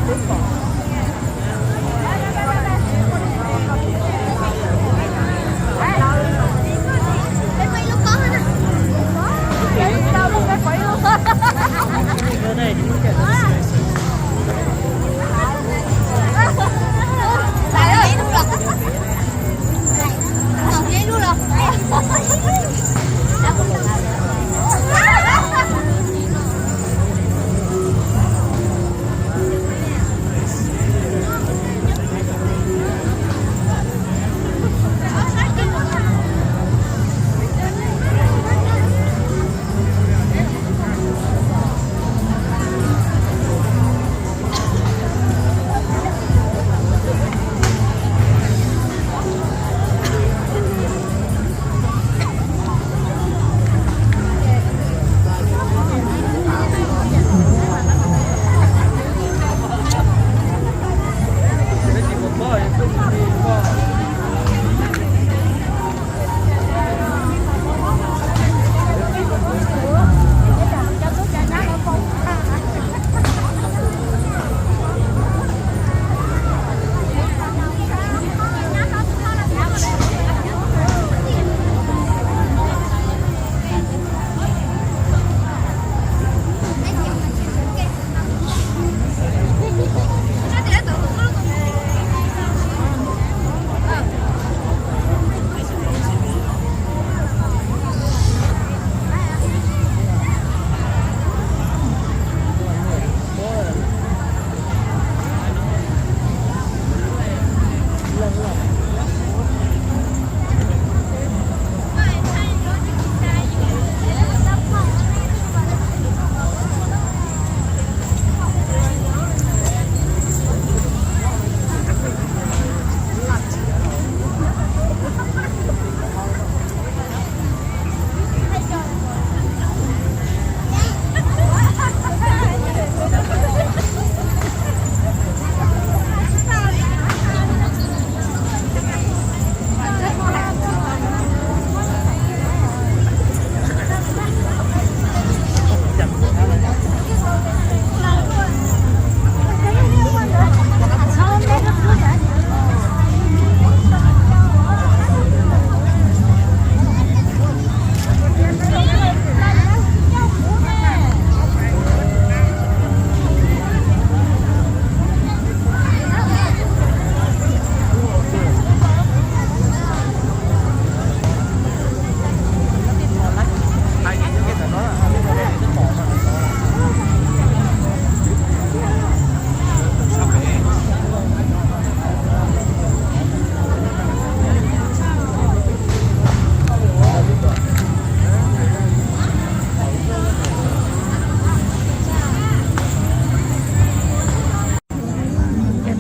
Cov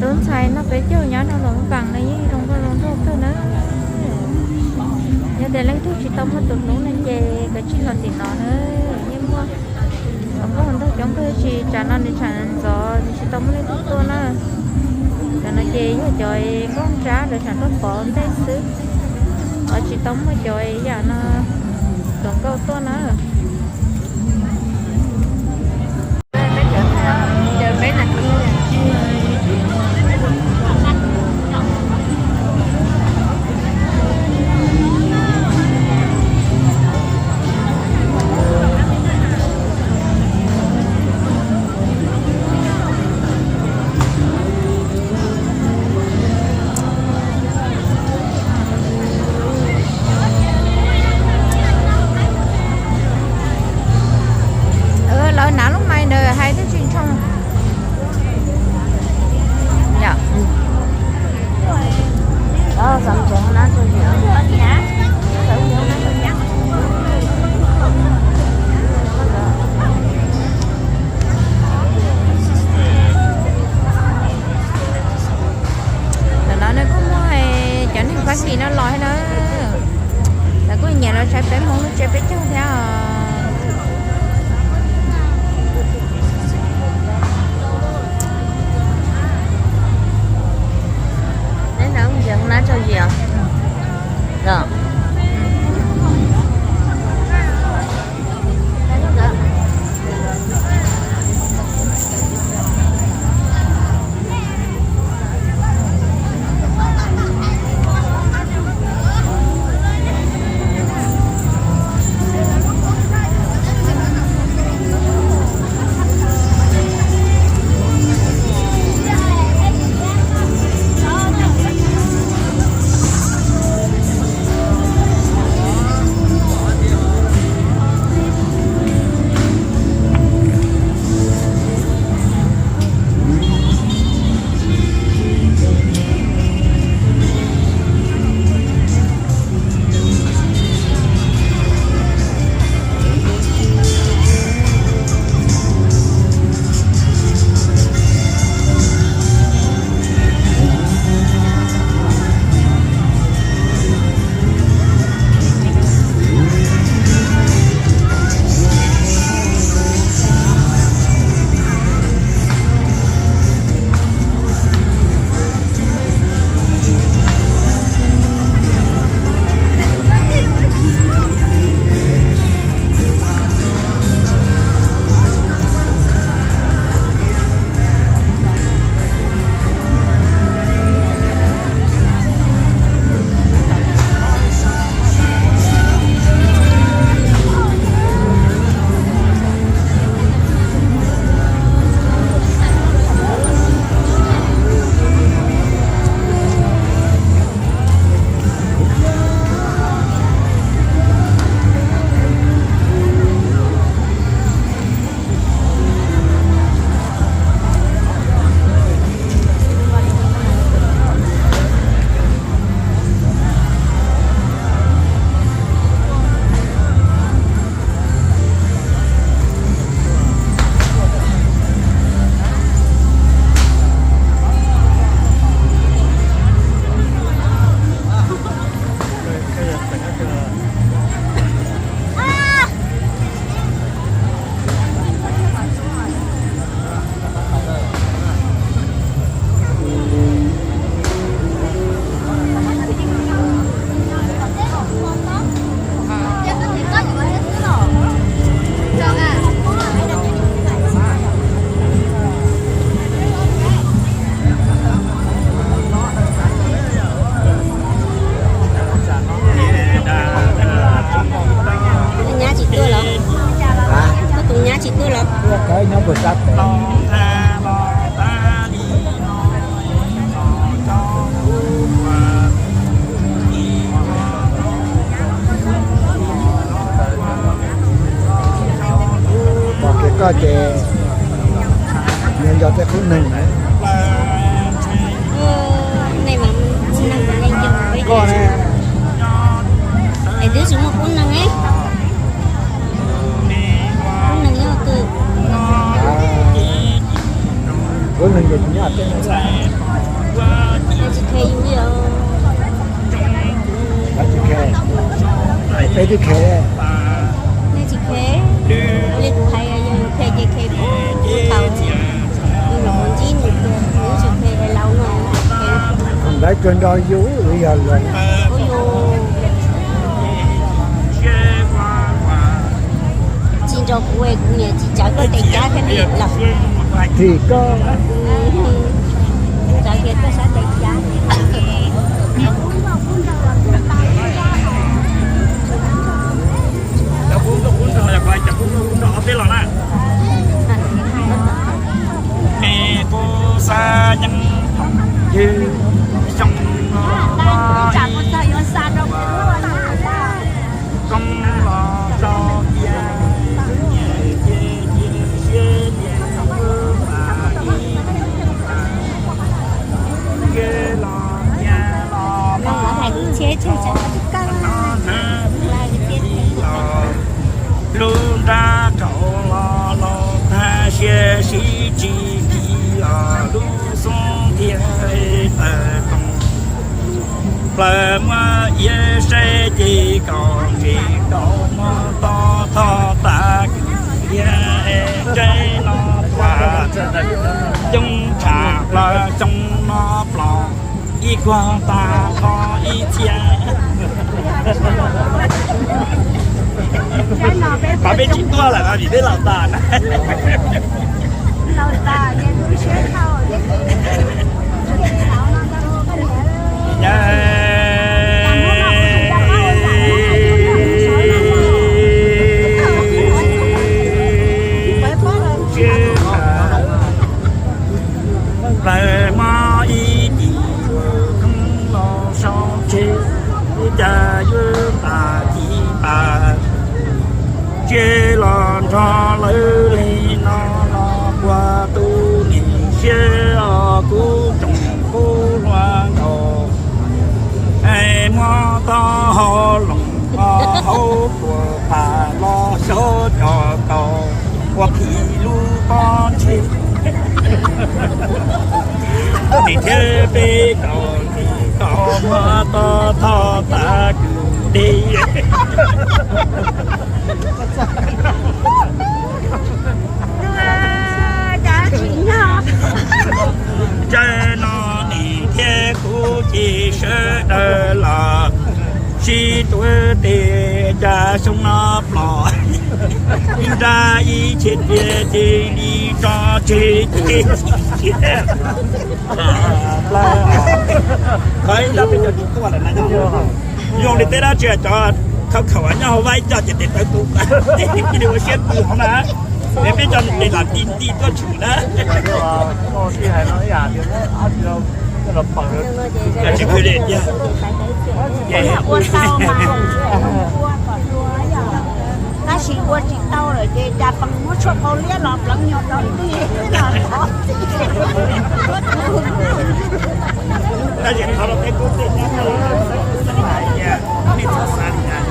tub ntxhais noj peb caug nyob rau Loos Npas no yeej zoo nkauj zoo nraug kawg na. Yog tias leej twg tsis tau muaj tus hlub no ces kav tsij los tim no na, yeej muaj zoo nkauj zoo nraug coob kawg. Tab sis tsam no nws tshav ntxov nws tsis tau muaj leej twg tuaj na. Cov no ces yog cov nkauj ntsab lawv tsam tuaj pov ntej xwb, ho tsis tau muaj cov yam no tuaj nkauj tuaj na. Lawv hnav lub mais ntawd hais twb tsis ntshoo. Ntawm no nws kuj muaj cov neeg Fab Kis no los thiab na. Lawv kuj nyiam los saib peb Hmoob lub tsiab peb caug thiab os. Neb na, nab tso yim os. Twb tsis muaj kub neeg, kub neeg nyob twg? Kub neeg ces nyob tej no. Nej tsis khe yus li os. Peb twb khe. Nej tsis khe li kuv hais, yog yus khe ces khe puag thaum yus nyuam qhuav ntsib nws tiag, yus tsis khe laus no. Ntawd tuag nrog yus yog luag. Ua yus tsis nrog kuv es kuv niam tsis txawv koj tes cab thiab li lawm. Tsis koj. Txawv kiag koj sab tes cab. Cov kub nrog kub nrog, cov kub nrog kub nrog ob peb los na. Es kuv xav nyeem ywg xyoo no, koob los tso tias nyias cia cia siab tias kuv mas ib ke los cia los mog, lub nrab qaum los los tag, siab sib tsis nkim los lub xub ntiag tawm toom. Plaws muab iav saib ces kaum ntsis kaum muab toj thoj tas kwv tiag, tsev no tuaj coob tshaj plaws xyoo no plob ib kuag tas kho ib txhia. Pab peb tsis tuaj lawm no vim peb laus tas na. Plaws mog ib tis koob los sau tseg, cas yuav tas tiv tas. Tsis los nrog lawv li no los puag tus nim siab os, kuv tsoom kuv hluas nkaus. Es muab tau hauv loos os, hauv puas pas los xyov cov kaus ua phim lub pob ntseg. Nim thiab peb kaum ntsis kaum muab toj thoj tas kwv deb. Ntawm no nim thiab kuv ces sawv daws los sib tuav tes, cas xyoo no plob ib nrab ib txhia tiag ces li tso tseg ces qhov ib nrab peb cov tsis tuaj lawm na. Zoo li tej dab tsi cov khawv khaum nyob hauv vaj ib co ces tes tawv tus, cia li ua siab pw hauv na. Es peb cov tes lam ti nti tuaj tshwm na. Tsis khwv li tiag. Ua tau mas ua kom dua, tab sis ua tsis tau lawm ces cas pees muab tshuaj qau liab los pleev nyuag rau nti los thov. Tab sis qhov no peb kub tej nyab, nej txhob xav li cas.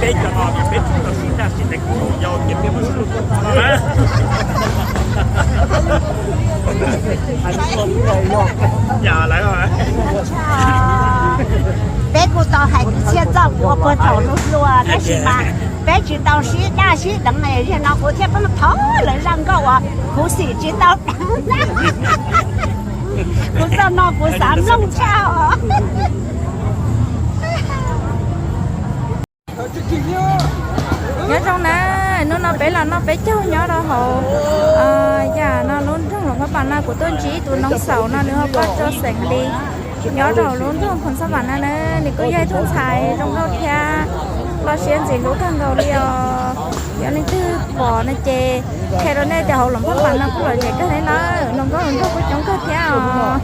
Peb cov no peb tsis tau sib nraj sib tes kuv yau ces peb muab sib lug tuaj txog no na. Yog lawm. Peb kuj tau hais kwv txhiaj txoj kuv puag thaum hluas hluas tab sis mas peb tsis tau sib daj sib deev, yog no kuv thiaj pheej thov lawv zaj nkauj uas kuv xim tsis tau deev. Kuv txoj no kuv xav mloog tshaj os. Nyob zoo na, hnub no peb los noj peb caug nyob rau hauv yam no lub nroog Luam Phab Npas no. Kuv tuaj ntsib tus Noob Xaus no, nws ho poj tso xeem li nyob rau hauv lub nroog Phoos Xab Vam no na. Nws kuj yog ib tug ntxhais zoo nkauj thiab loj siab ntxim hlub kawg nkaus li os. Yog leej twg pom no ces qhia rau nej tias hauv Luam Phab Npas no kuj lom zem kawg thiab na, hluas nkauj hluas nraug kuj coob kawg thiab os.